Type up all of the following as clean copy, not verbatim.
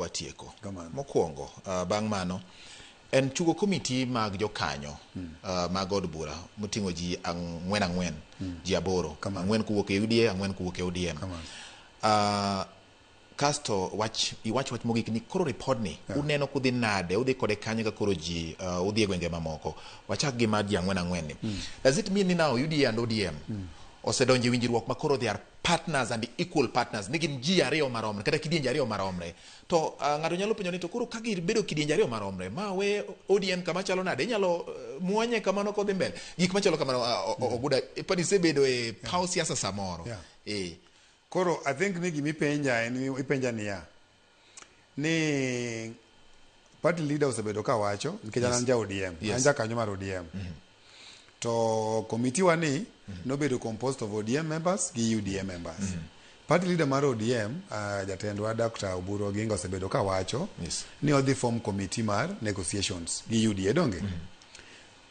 Watieko. Kamano. Mokwongo, bang' mano, en chugo komiti mag jokanyo mag od bura moting'o ji ang'wen ang'wen, ji aboro. Kamano. Ang'wen kowuok e UDA, ang'wen kowuok e ODM. Kamano. Kasto wach iwach wach mogik ni koro ripodni uneno kudhi nade, udhi kode kanye ka koro ji udhi e gwenge mamoko. Wachak gi mar ji ang'wen ang'wen ni. Does it mean ni now UDA and ODM osedonjo e winjruok ma koro they are partners and equal partners, ni gin ji ariyo maromre kata kidienje ariyo maromre? To ng'ato nyalo penjo ni to koro ka gibedo kidienje ariyo maromre, ma we ODM kama chalo nade, inyalo muonye kamano kodhi mbele, gik machalo kamano. Oguda, ipani isebedo e paw siasa samoro. Koro I think ni gimipenja en ipenja niya ni party leader osebedo ka wacho nikech an ja ODM, an jakanyo mar ODM. To committee wa ni nobedo composed of ODM members gi UDA members. Party leader mar ODM, jatendwa Dr. Oburu Oginga, osebedo ka wacho ni odhi form committee mar negotiations gi UDA, donge?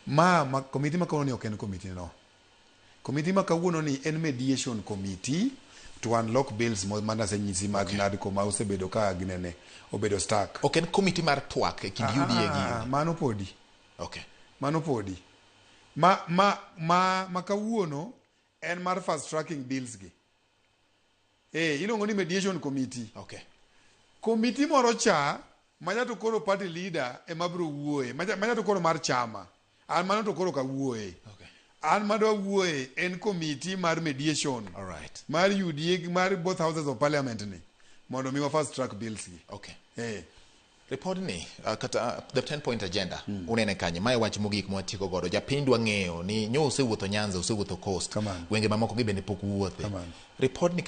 Ma committee ma kawuono ni ok en committee no. Committee ma kawuono ni en mediation committee to unlock bills manasenyisi mag NADCO ma osebedo ka ginene obedo stuck. Ok en komiti mar twak e kind UDA gi Ah, mano podi. Mano podi. Ma kawuono en mar fast tracking bills gi. Iluongo ni mediation committee. Committee moro cha macha to koro party leader ema biro wuoye. Macha to koro mar chama. An mano to koro kawuoye. An madwa wuoye en committee mar mediation. All right. Mar UDA, mar both houses of parliament ni mondo mi wa fast track bills gi. Report ni kata the 10 point agenda unene kanye? Mae wach mogik mwatieko godo. Japiny dwa ng'eyo ni nyo osewuotho Nyanza, osewuotho Coast, Kamano. gwenge mamoko gi bende pok wuothe. Kamano. Report ni.